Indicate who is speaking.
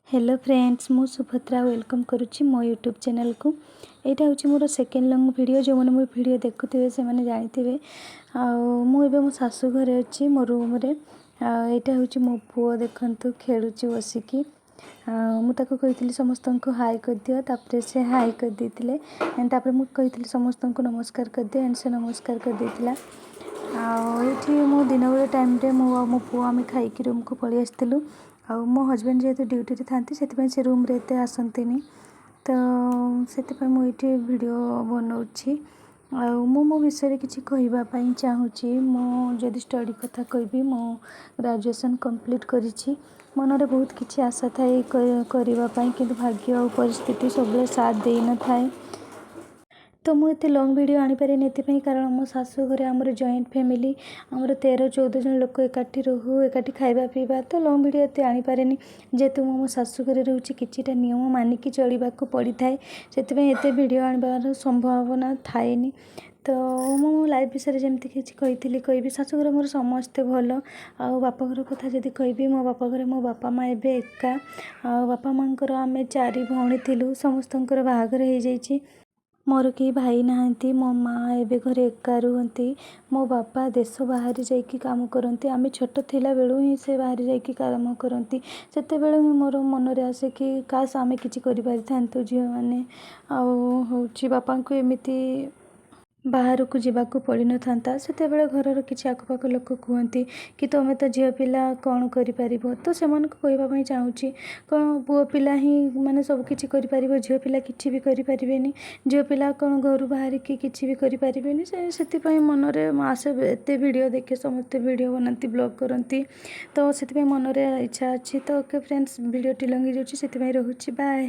Speaker 1: Hello friends, ମୁଁ Subhadra welcome କରୁଛି ମୋ ୟୁଟ୍ୟୁବ୍ ଚ୍ୟାନେଲ୍କୁ। ଏଇଟା ହେଉଛି ମୋର ସେକେଣ୍ଡ ଲଙ୍ଗ୍ ଭିଡ଼ିଓ। ଯେଉଁମାନେ ମୋ ଭିଡ଼ିଓ ଦେଖୁଥିବେ, ସେମାନେ ଜାଣିଥିବେ। ଆଉ ମୁଁ ଏବେ ମୋ ଶାଶୁ ଘରେ ଅଛି, ମୋ ରୁମ୍ରେ। ଆଉ ଏଇଟା ହେଉଛି ମୋ ପୁଅ, ଦେଖନ୍ତୁ ଖେଳୁଛି ବସିକି। ଆଉ ମୁଁ ତାକୁ କହିଥିଲି ସମସ୍ତଙ୍କୁ ହାଇ କରିଦିଅ, ତାପରେ ସେ ହାଇ କରିଦେଇଥିଲେ। ଆଣ୍ଡ ତାପରେ ମୁଁ କହିଥିଲି ସମସ୍ତଙ୍କୁ ନମସ୍କାର କରିଦିଅ, ଆଣ୍ଡ ସେ ନମସ୍କାର କରିଦେଇଥିଲା। ଆଉ ଏଇଠି ମୁଁ ଦିନବେଳ ଟାଇମ୍ରେ ମୁଁ ଆଉ ମୋ ପୁଅ ଆମେ ଖାଇକି ରୁମ୍କୁ ପଳେଇ ଆସିଥିଲୁ। ଆଉ ମୋ ହଜବେଣ୍ଡ ଯେହେତୁ ଡ୍ୟୁଟିରେ ଥାନ୍ତି, ସେଥିପାଇଁ ସେ ରୁମ୍ରେ ଏତେ ଆସନ୍ତିନି। ତ ସେଥିପାଇଁ ମୁଁ ଏଇଠି ଭିଡ଼ିଓ ବନାଉଛି। ଆଉ ମୁଁ ମୋ ବିଷୟରେ କିଛି କହିବା ପାଇଁ ଚାହୁଁଛି। ମୁଁ ଯଦି ଷ୍ଟଡ଼ି କଥା କହିବି, ମୁଁ ଗ୍ରାଜୁଏସନ୍ କମ୍ପ୍ଲିଟ୍ କରିଛି। ମନରେ ବହୁତ କିଛି ଆଶା ଥାଏ କରିବା ପାଇଁ, କିନ୍ତୁ ଭାଗ୍ୟ ଆଉ ପରିସ୍ଥିତି ସବୁବେଳେ ସାଥ ଦେଇନଥାଏ। ତ ମୁଁ ଏତେ ଲଙ୍ଗ୍ ଭିଡ଼ିଓ ଆଣିପାରେନି ଏଥିପାଇଁ, କାରଣ ମୋ ଶାଶୁ ଘରେ ଆମର ଜଏଣ୍ଟ ଫ୍ୟାମିଲି। ଆମର 13-14 ଜଣ ଲୋକ ଏକାଠି ରହୁ, ଏକାଠି ଖାଇବା ପିଇବା। ତ ଲଙ୍ଗ୍ ଭିଡ଼ିଓ ଏତେ ଆଣିପାରେନି। ଯେହେତୁ ମୁଁ ମୋ ଶାଶୁ ଘରେ ରହୁଛି, କିଛିଟା ନିୟମ ମାନିକି ଚଳିବାକୁ ପଡ଼ିଥାଏ। ସେଥିପାଇଁ ଏତେ ଭିଡ଼ିଓ ଆଣିବାର ସମ୍ଭାବନା ଥାଏନି। ତ ମୁଁ ମୋ ଲାଇଫ୍ ବିଷୟରେ ଯେମିତି କିଛି କହିଥିଲି, କହିବି। ଶାଶୁଘରେ ମୋର ସମସ୍ତେ ଭଲ। ଆଉ ବାପଘର କଥା ଯଦି କହିବି, ମୋ ବାପଘରେ ମୋ ବାପା ମା' ଏବେ ଏକା। ଆଉ ବାପା ମା'ଙ୍କର ଆମେ ଚାରି ଭଉଣୀ ଥିଲୁ, ସମସ୍ତଙ୍କର ବାହାଘର ହେଇଯାଇଛି। ମୋର କେହି ଭାଇ ନାହାନ୍ତି। ମୋ ମା' ଏବେ ଘରେ ଏକା ରୁହନ୍ତି। ମୋ ବାପା ଦେଶ ବାହାରେ ଯାଇକି କାମ କରନ୍ତି। ଆମେ ଛୋଟ ଥିଲାବେଳୁ ହିଁ ସେ ବାହାରେ ଯାଇକି କାମ କରନ୍ତି। ସେତେବେଳେ ହିଁ ମୋର ମନରେ ଆସେ କି କାସ୍ ଆମେ କିଛି କରିପାରିଥାନ୍ତୁ ଝିଅମାନେ, ଆଉ ହେଉଛି ବାପାଙ୍କୁ ଏମିତି ବାହାରକୁ ଯିବାକୁ ପଡ଼ିନଥାନ୍ତା। ସେତେବେଳେ ଘରର କିଛି ଆଖପାଖ ଲୋକ କୁହନ୍ତି କି ତୁମେ ତ ଝିଅ ପିଲା, କ'ଣ କରିପାରିବ? ତ ସେମାନଙ୍କୁ କହିବା ପାଇଁ ଚାହୁଁଛି, କ'ଣ ପୁଅ ପିଲା ହିଁ ମାନେ ସବୁ କିଛି କରିପାରିବ, ଝିଅ ପିଲା କିଛି ବି କରିପାରିବେନି? ଝିଅ ପିଲା କ'ଣ ଘରୁ ବାହାରିକି କିଛି ବି କରିପାରିବେନି? ସେ ସେଥିପାଇଁ ମନରେ ଆସେ। ଏତେ ଭିଡ଼ିଓ ଦେଖେ, ସମସ୍ତେ ଭିଡ଼ିଓ ବନାନ୍ତି, ବ୍ଲଗ୍ କରନ୍ତି, ତ ସେଥିପାଇଁ ମନରେ ଇଚ୍ଛା ଅଛି। ତ ଓକେ ଫ୍ରେଣ୍ଡସ୍, ଭିଡ଼ିଓଟି ଲଙ୍ଗ୍ ହେଇଯାଉଛି, ସେଥିପାଇଁ ରହୁଛି। ବାଏ।